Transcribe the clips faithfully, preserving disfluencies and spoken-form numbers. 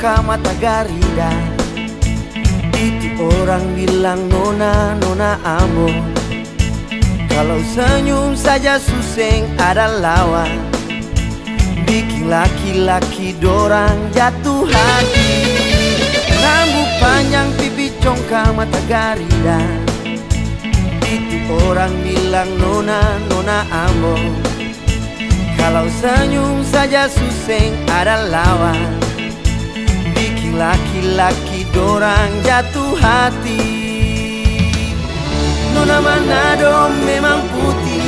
Congka mata garida, itu orang bilang nona, nona Ambon. Kalau senyum saja su seng ada lawan, biking laki-laki dorang jatuh hati. Rambu panjang, pipi congka mata garida, itu orang bilang nona, nona Ambon. Kalau senyum saja su seng ada lawan, biking laki-laki dorang jatuh hati. Nona Manado memang putih,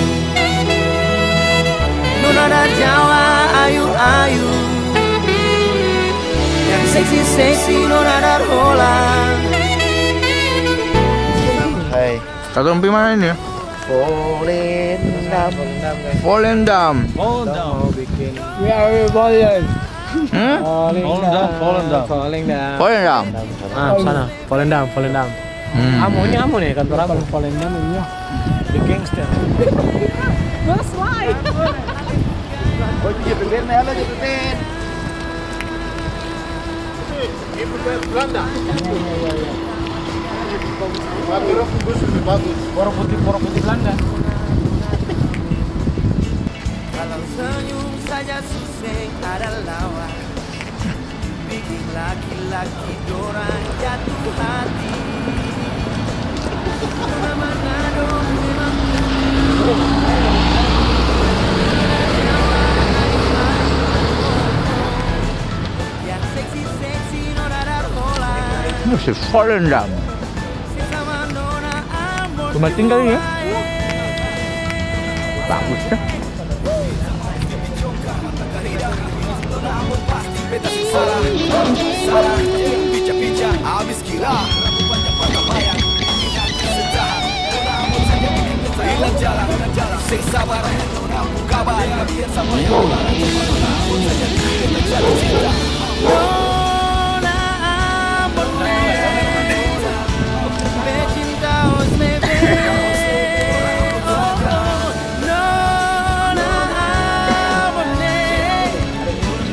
nona dari Jawa ayu-ayu, yang seksi-seksi nona dari Holland. Hai. Katong pi mana ini? Volendam. Volendam. Volendam. Mau bikin. We are Volendam. Hmm? Volendam, Volendam. Volendam. Volendam. Ah, sana. Volendam, Volendam. Hmm. Amo, ini amo nih, kantor amo. Volendam ini. The gangster. Bos, why? Oh, itu J P T N, halo J P T N. Ini budaya Belanda. Iya, iya, iya. Tapi orang putih lebih bagus. Orang putih, orang putih Belanda. Kalau senyum saja su seng ada lawan, bikin laki-laki dorang jatuh hati. Nona Manado memang Musti Volendam. Rumah tinggal ini ya? Bagus ya.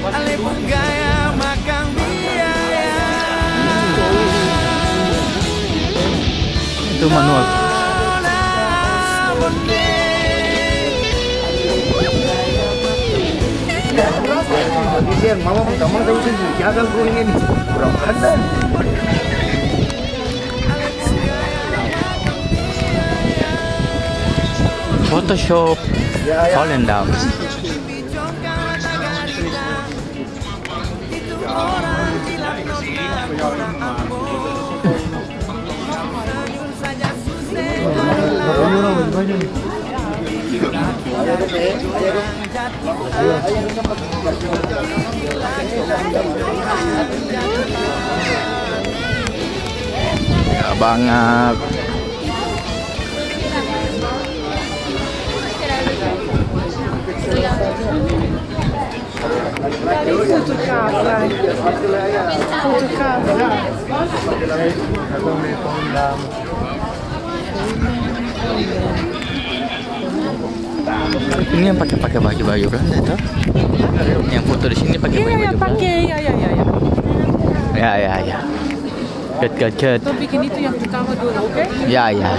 Ale pung gaya makang biaya. Itu manual. Tadi siang mama pung tamang tadi jaga kuning ini. Kurang ajar. Photoshop. Ya, ya. Volendam. Ya, bangat. Dari foto cover. Foto cover. Ini yang pake, pake baju-baju Belanda, toh? Yang foto di sini pake baju-baju Belanda. Iya, iya, pake. Ya, ya, ya, ya. Ya, ya, ya. Ket, ket, ket. Kita bikin itu yang pertama dulu, oke? Ya, ya.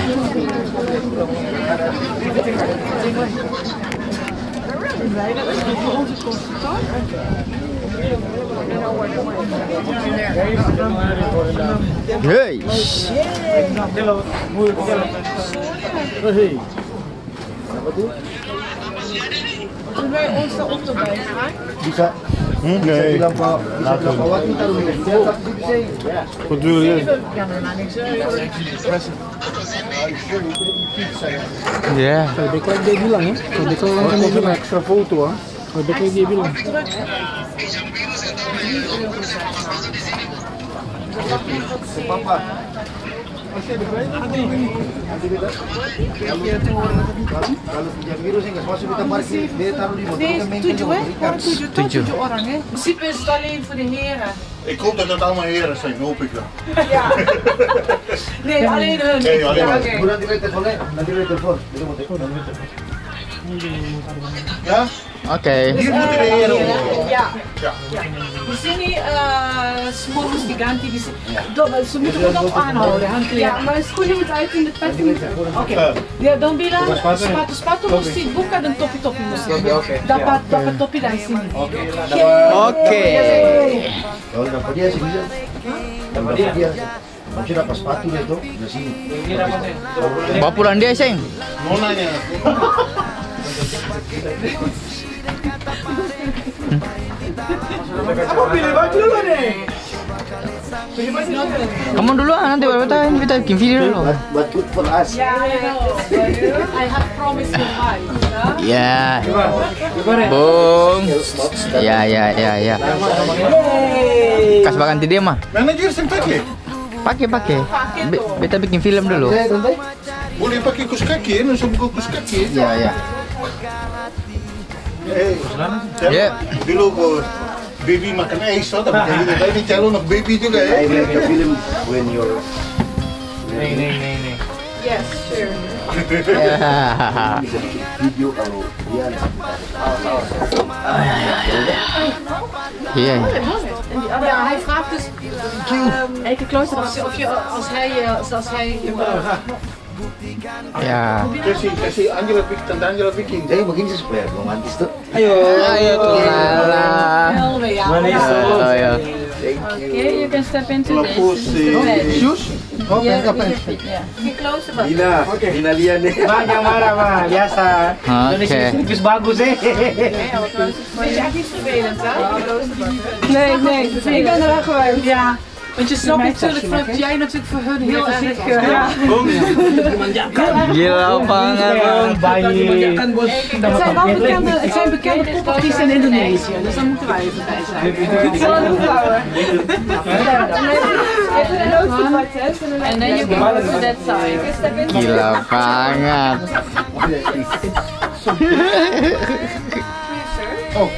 Hei. Bisa. Hmm, bisa bilang Pak, bisa bilang Pak Wati taruh di sini, tapi bisa. Betul, ya. Ya. Kalau dia bilang, ya. Kalau dia bilang, extra foto, ah. Kalau dia bilang. Papa. Kalau hujan virus yang kasih masuk, kita parkir, dia taruh di motor, nih, kan bengkel tujuh, eh? Orang tujuh, tuh, tujuh orang, eh? Sip, eh, sekali info di Hera. Ik hoop dat dat allemaal Hera zijn, hoop ik dan. Ja. Nee, alleen hun. Nee, alleen hun. Ja, oké. Nanti dia telepon, eh. Nanti dia telepon. Dia mau telepon. Ja? Oke. Di sini, eh, ya. Ya. Di sini, eh, semua mesti ganti di sini. Do-, semua itu bukan anu, udah hampir. Ya, mas kuning itu, I think the pattern. Oke. Dia dong bilang sepatu-sepatu mesti buka dan topi-topi mesti. Oke, oke. Dapat, dapat topi dari sini. Oke. Oke. Kalau dapat dia sih bisa. Dapat dia. Maksudnya pas sepatu dia tuh, di sini. Bawa pulang dia, seng. Mau nanya. Aku pilih baju dulu nih. Pilih baju dulu. Kamu dulu, ah, nanti baru beta, beta bikin video dulu. But, but good for us. Yeah, I know. I have promised your wife, huh? Ya. Bung. Ya, ya, ya, ya. Kas baganti dia mah. Mana dia seng pake? Pake, pake. Be-, beta bikin film dulu. Boleh pake kos kaki, ya? Nusa buka kos kaki, ya? Iya, iya. Eh, dulu ko baby makan es, so, tapi kayak gitu. Tapi ini calon baby juga, ya? I make a film when you're Nih, nih, nih, nih. Yes, sure. Bisa bikin video kalau dia ada. Iya, iya. Ja, hij vraagt dus, ehm, even closer, als, of je, als hij, eh, als, als hij, eh, Ja. Kasi, kasi Angela bikin, tante Angela bikin. Jadi begini sih supaya romantis tuh. Ayo. Ayo, Clara. Manis. Ayo. Thank you. Okay, you can step into this. Lapus, eh, bed. Shoes? Oh, yeah, pengen apa? With your feet, yeah. Be close about. Dina, Dina lia nih. Ma, jangan marah, Ma. Biasa. Oke. Indonesia itu bagus, eh. Nih, nih. Ini kan adalah gewoon, ja. Want je snapt natuurlijk, snap jij natuurlijk voor hun heel erg. Ja. Gila banget, Bung. Het zijn wel bekende, het zijn bekende popartiesten in Indonesië, dus daar moeten wij even bij zijn. And then you go to that side. Gila banget. Oh.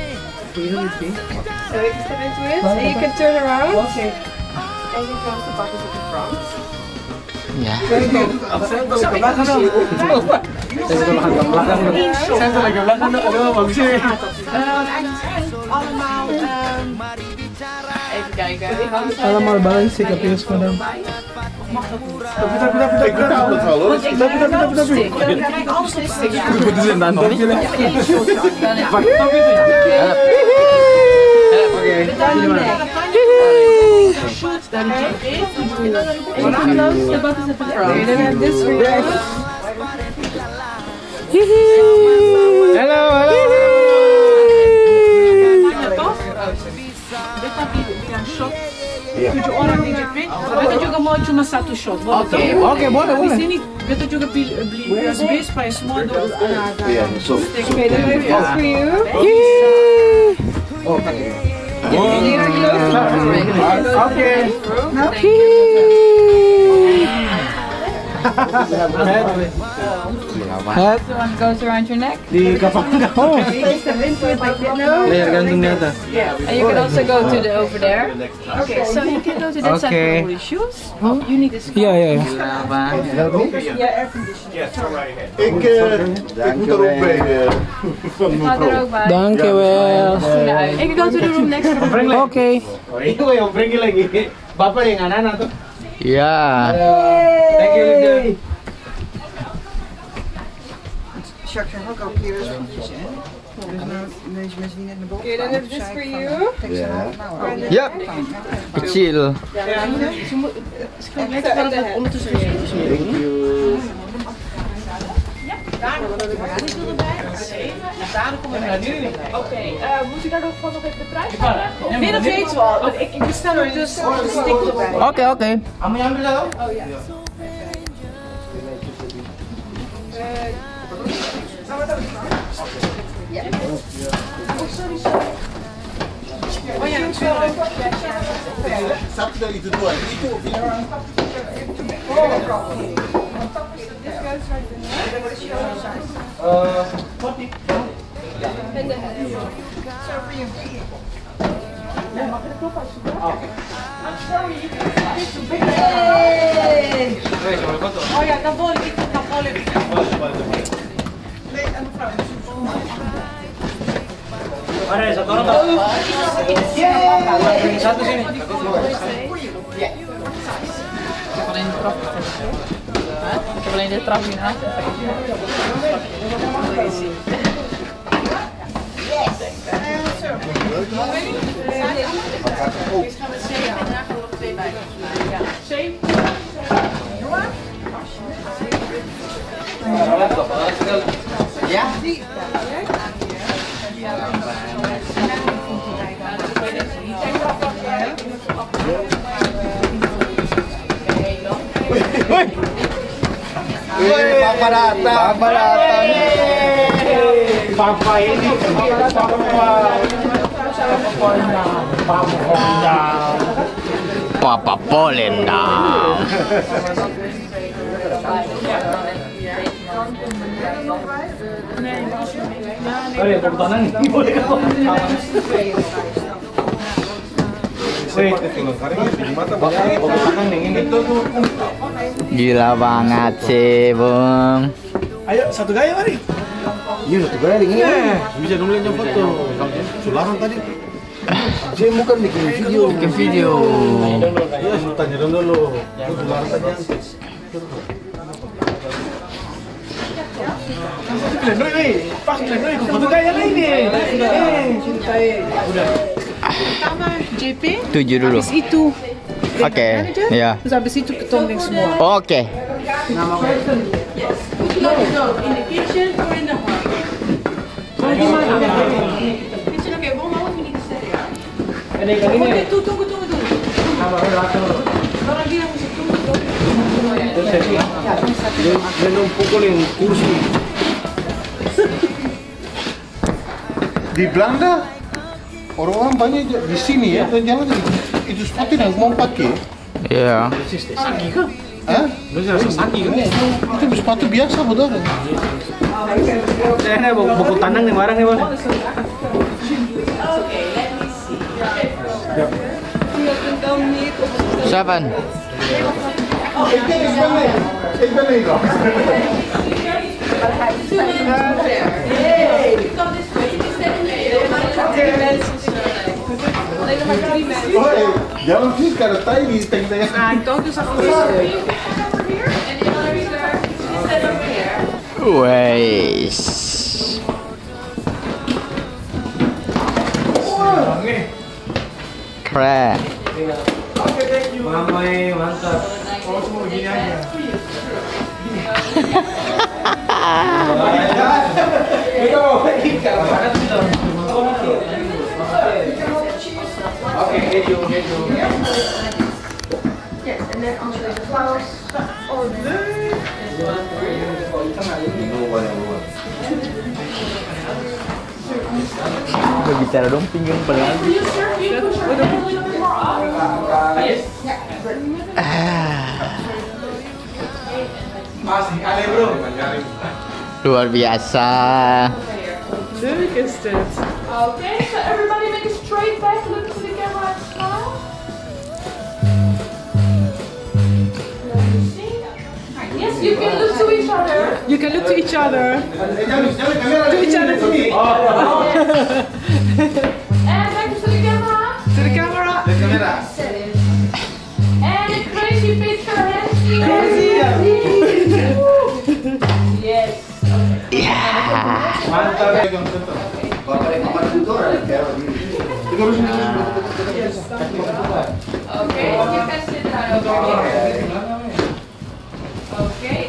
So you can step into it, and you can turn around. Okay. And you close the buttons at the front. Ya. Saya ke belakang dong. Saya ke belakang dong. Saya ke belakang dong. Aduh, bagus ini. Ehm, allemaal, ehm, even kijken. Allemaal balance, ik heb eerst gedaan. Hello, hello. Beta bi-, bilang shot, tujuh orang di J P, beta juga mau cuma satu shot, boleh? Oke, oke, boleh, boleh. Di sini beta juga pi-, beli U S B supaya semua do-, ada, ada. Iya, so, so. Okay, the next is for you. Hihi. Oh, pakai. Jadi, oke. Hihi. This one goes around your neck. Di kapang. Oh. Leher gantung di atas. And you can also go to the, over there. Okay, so you can go to that side for your shoes. You need this. Iya, iya, iya. Gila banget. Yeah, air conditioner. Danke, Wel. You can go to the room next door. Oke. Oh, ini gue yang prank lagi. Bapak yang anak-anak tuh. Iya. Thank you, Linda. Shark, can I hook up here? There's no, there's no need in the boat. Okay, then if this for you. Takes an hour. Yap. Kecil. Thank you. Oké, eh, moet ik daar ook van nog even de prijs van hebben? Nee, dat weten we al. Ik, ik bestel het dus, eh, stick erbij. Oke, oke. Oh, ja. Oh, ja, natuurlijk. Satu dari itu dua, itu. Eh, Oh ja, dan wil ik het nog wel even. Satu sini. Coba lain drop. Hah? Coba lain dia drop ini, ah. Wih, papa datang. Papa datang. Papa ini, papa. Papa Polendang. Papa Polendang. Papa Polendang. Gila banget sih, Bung. Ayo, satu gaya, mari. Iya, satu gaya begini. Iya, bisa dong lihat foto. Su larang tadi. Saya bukan bikin video. Bikin video. Iya, su tanya dong dulu. Su larang tadi. Pas kalian doi, weh. Pas kalian doi, ikut foto gaya lain nih. Eh, udah. Pertama J P, tujuh dulu. Habis itu Oke, manager, iya. Terus habis itu ketong deng semua. Oke. Nama apa? Yes. Look, look, in the kitchen or in the hall? Kitchen, oke, mau, mau ini di sini ya. Oke, tunggu, tunggu, tunggu, tunggu. Orang bilang mesti tunggu, tunggu, tunggu. Dia, dia dong pukul yang kursi. Di Belanda, orang-orang banyak ja-, di sini ya, dan jalan itu, itu sepatu yang mau pake. Iya. Saki ka? Hah? Lu rasa saki ka? Itu sepatu biasa, Saudara. Saya ada buku, buku tanang nih, barang nih, Bang. Siapa? Oi, jangan sih, kada tai di tengah-tengah. Wes. Keren. Oke, thank you. Mama, eh, mantap. Oh, semua begini aja. Oke, thank you, thank you. Yes, and then I'll show you the flowers. Oh, no. Bicara dong, pinggang paling habis. Ah. Luar biasa. Look at that. Okay, so everybody make a straight back look to the camera and smile. Yes, you can look to each other. You can look to each other. To each other. And back to the camera. To the camera. And a crazy picture. Crazy. Yes. Iya. Mantap. Okay, you can sit down over here. Okay.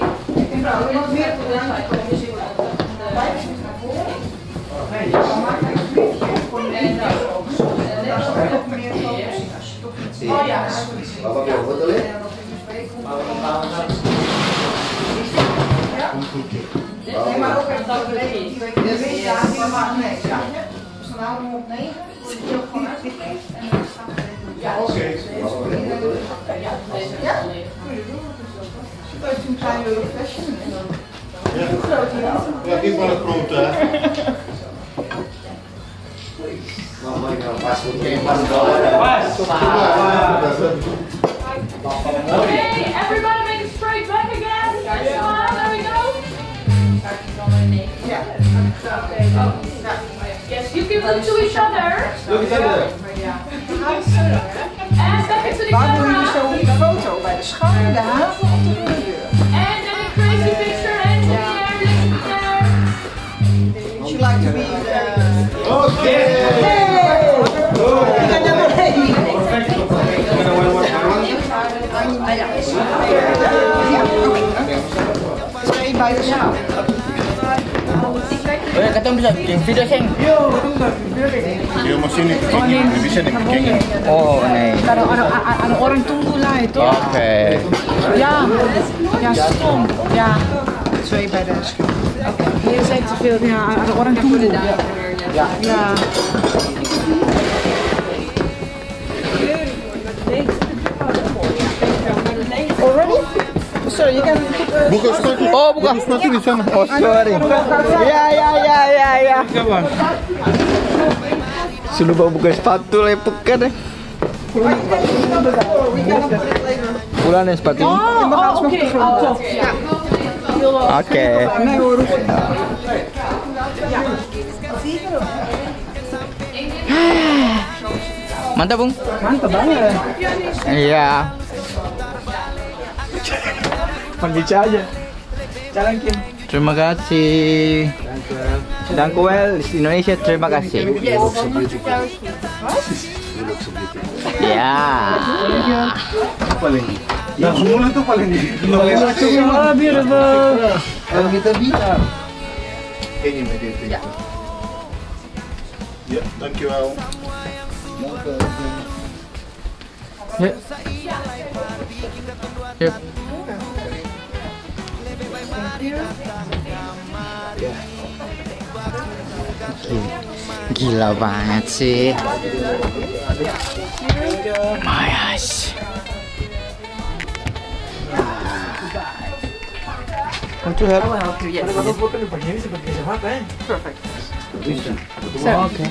Okay, everybody make it straight back again. Smile, there we go. Yes, you Look to each other. Look each other. And back into the camera. Babu, you show me photo by the schaam, de hazel op de deur. And then a crazy picture and in the air, lips in the air. She like to be the... Okay. Hey! Stay by the schaam. Oe, katong bisa biking video, seng? Dia masih ini bikin, bisa dibikin. Oh, nih. Ada, ada, ada orang tunggu lah itu. Oke. Ya, ya, stop. Ya, stay by the schaam. Oke. Dia saya film ya, ada orang tunggu. Ya. Ya. Already? Sorry, you can put, uh, buka sepatu. Oh, buka. Buka sepatu di sana. Oh, sorry. Ya, ya, ya, ya, ya. Su lupa buka sepatu, lepek kan, eh. Pulang deh sepatu. Oh, oh, oke. Oh, ya. Oke. Mantap, Bung. Mantap banget. Iya. Panggil aja. Jalan, Kim. Terima kasih. Dank wel. Indonesia, terima kasih. Yes. Ya. Paling. Yang semula tuh paling. Paling lucu. Oh, beautiful. Kalau kita bilang. Ini, ini, ini. Ya. Ya, thank you, Al. Ya. Ya. Gila, gila banget sih. My eyes. Want to help? I will help you, yes. Perfect. Oke.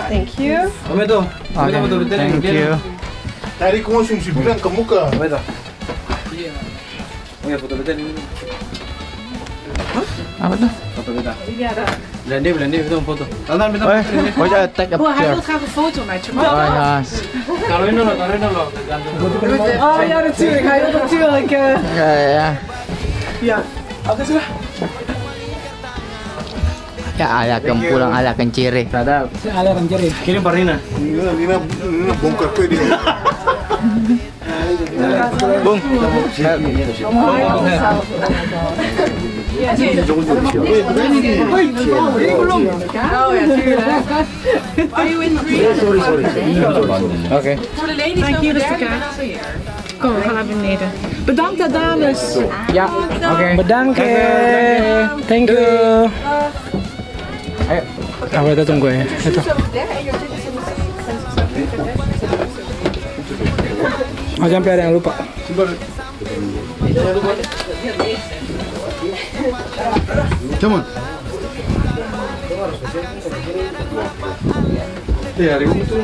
Thank you. Oke, thank you. Tadi kong su bilang ke muka. Apa itu? Oke, foto beta dulu. Apa tuh? Foto beta. Belanda, Belanda, beta mau foto. Tantan, beta mau foto. Oh, ya, take a picture. Well, I will have a photo, my child. Oh, ya. Taruh ini dulu, taruh ini dulu. Oh, ya, betul. Kayak betul, like, uh, ya, ya. Ya. Oke, sudah. Ya, ala kang pulang, ala kang cere. Sadap. Ala kang cere. Kirim par Nina. Nina, Nina, Nina bongkar kue dia. Bung. Are you in Greece? Sorry, sorry. Oke. For the ladies over there, not over here. Kom, we gaan naar beneden. Bedankt, hè, dames. Ja, oke. Bedankt, hè. Thank you. Ayo. Apa itu, tunggu ya? Itu. Oh, sampai ada yang lupa. Come on. Ya, hari ini tuh.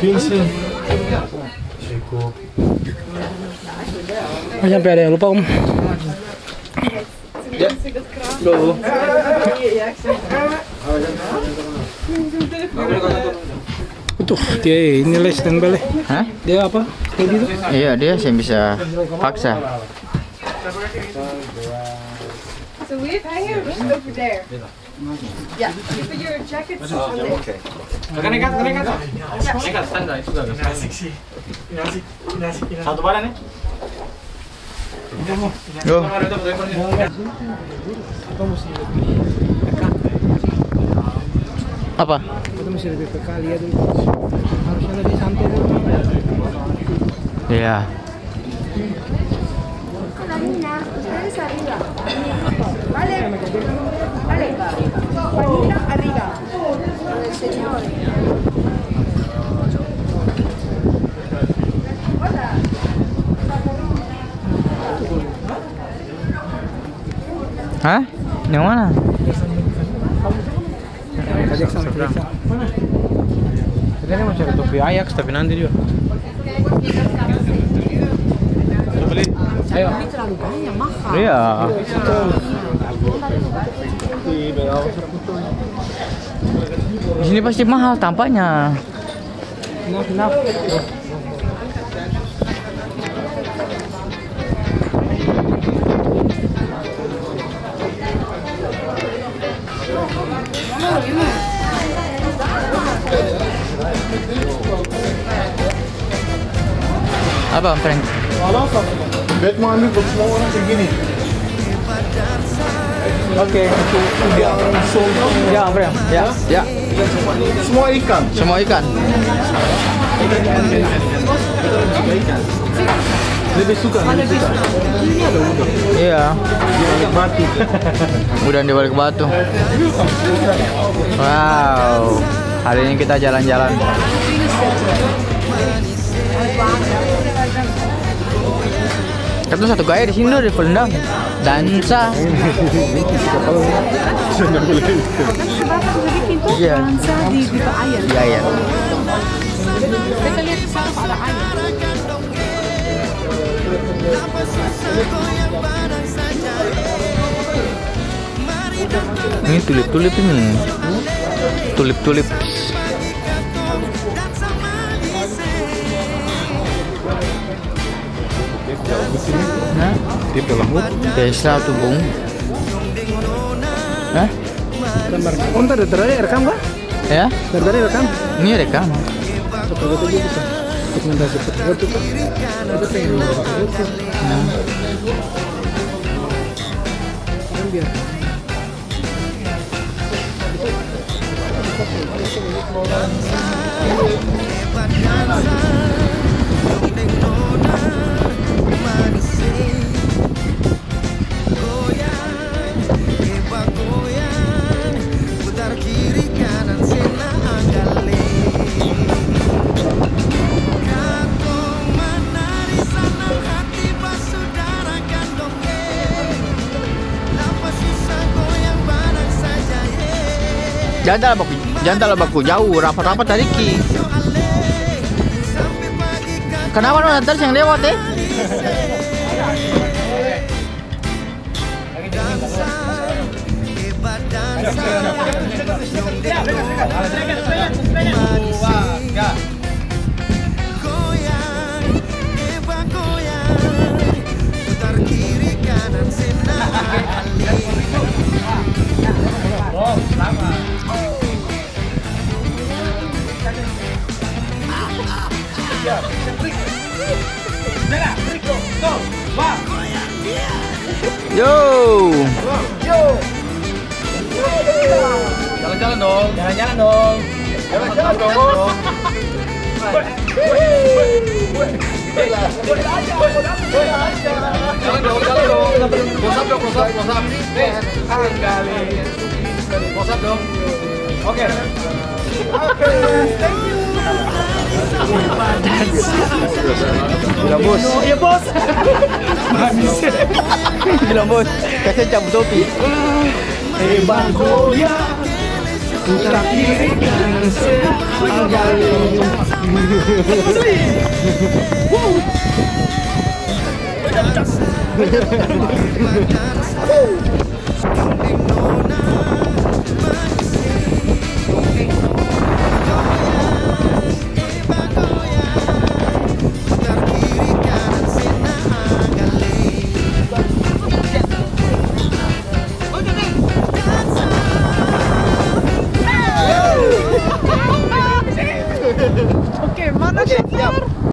Quince. Oh, sampai ada yang lupa, Om. Ya. Loh. Aduh, dia ini les dan balik. Hah? Dia apa? Dia gitu? Iya, dia seng bisa paksa. So we have hangers over there. Yeah, put your jackets on there. Oke. Nekat, nekat, nekat. Nekat, standby, sudah. Ini asik sih. Ini asik, ini asik, ini asik. Satu badan, ya? Go. Apa? Kita mesti lebih peka, lihat dulu. Harusnya lebih santai dulu. Iya. Ustedes arriba. Vale. Vale. Vanina arriba. Con el señor. Hola. Hah? Yang mana? Tadi mau cari topi Ajax, tapi nanti juga. Ayo. Iya. Di sini pasti mahal tampaknya. Apa, Frank? Bet mau ambil buat semua orang kayak gini. Oke. Yang soto. Ya, Frank. Ya, ya. Semua ikan. Semua ikan. Lebih suka, lebih suka. Iya. Di balik batu. Udang di balik batu. Wow. Hari ini kita jalan-jalan. Katong satu gaya di sini, di Volendam. Dansa. Iya. Dansa di, di air. Iya, iya. Kita lihat di sana ada air. Ini tulip-tulip ini. Tulip-tulip. Hah? Tesla tuh, Bung. Hah? Onta ada terakhir rekam kah? Ya? Dari tadi rekam? Ini rekam. Coba lihat aja bisa. Segmentasi foto tuh. Kita pengen foto. Nah. Kan biar. Goyang, eh, bagoyang, putar kiri kanan sena anggale. Katong manari sanang hati basudara kandong, eh. Lapa susah goyang barang saja, eh. Jang talalu baku, jang talalu baku jauh, rapat-rapat tariki. Kanapa dong tadi seng lewat, eh? Yo. Jalan-jalan dong. Jalan-jalan dong. Jalan-jalan dong. Jalan dong, jalan dong. Close up dong, close up, close up. Nih, anggale. Close up dong. Oke. Oke, thank you. Bilang bos. Iya, bos. Bilang bos, kasihan cabut topi. Eh, Bang Goya. Putar kiri kanan, se-, anggale.